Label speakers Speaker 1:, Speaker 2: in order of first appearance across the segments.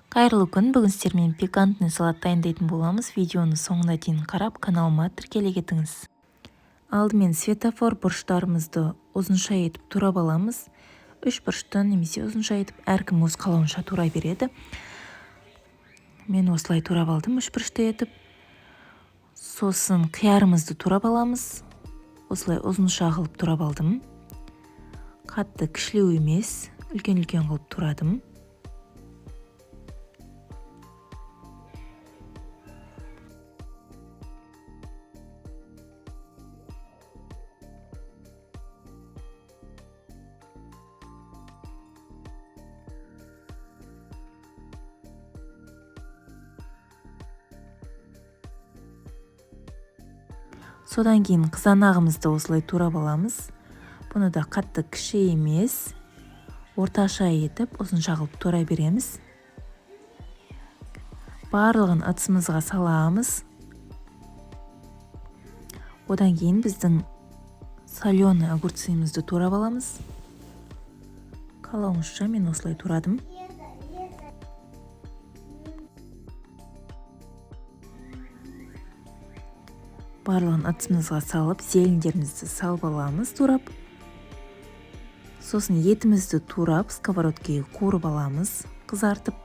Speaker 1: Қайырлы күн! Бүгін сіздермен пикантный салат дайындайтын боламыз. Видеоны соңына дейін қарап, каналыма тіркеле кетіңіз. Алдымен светофор бұрыштарымызды ұзынша етіп турап аламыз. Үш бұрышты немесе ұзынша етіп әркім өз қалауынша турай береді. Мен осылай турап алдым, үш бұрышты етіп. Сосын қиярымызды турап аламыз. Осылай ұзынша қылып турап алдым. Қатты кішілеу емес, үлкен-үлкен қылып турадым. Содан кейін қызанағымызды осылай турап аламыз. Бұны да қатты кіші емес, орташа етіп ұзынша қылып турай береміз. Барлығын ыдысымызға саламыз. Одан кейін біздің соленый огурцымызды турап аламыз. Қалауыңызша мен осылай турадым. Барлығын ыдысымызға салып, зелендерімізді салып аламыз турап. Сосын етімізді турап, сковородкеге қуырып аламыз, қызартып.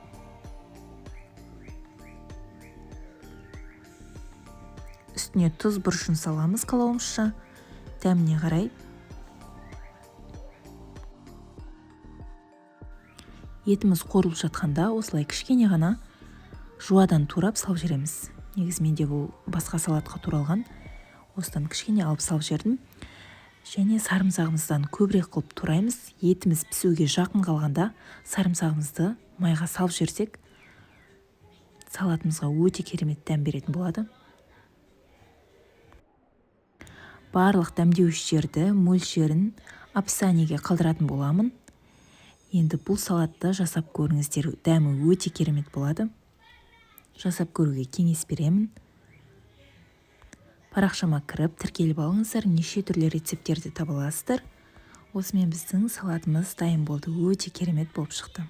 Speaker 1: Үстіне тұз бұрышын саламыз қалауымызша, дәміне қарай. Етіміз қуырылып жатқанда осылай кішкене ғана жуадан турап салып жібереміз. Негізі менде бұл басқа салатқа туралған. Осыдан кішкене алып салып жібердім. Және сарымсағымыздан көбірек қылып тураймыз. Етіміз пісуге жақын қалғанда сарымсағымызды майға салып жіберсек, салатымызға өте керемет дәм беретін болады. Барлық дәмдеуіштерді, мөлшерін описаниеге қалдыратын боламын. Енді бұл салатты жасап көріңіздер, дәмі өте керемет болады. Жасап көруге кеңес беремін. Парақшама кіріп, тіркеліп алыңыздар, неше түрлі рецепттерді таба аласыздар. Осымен біздің салатымыз дайын болды, өте керемет болып шықты.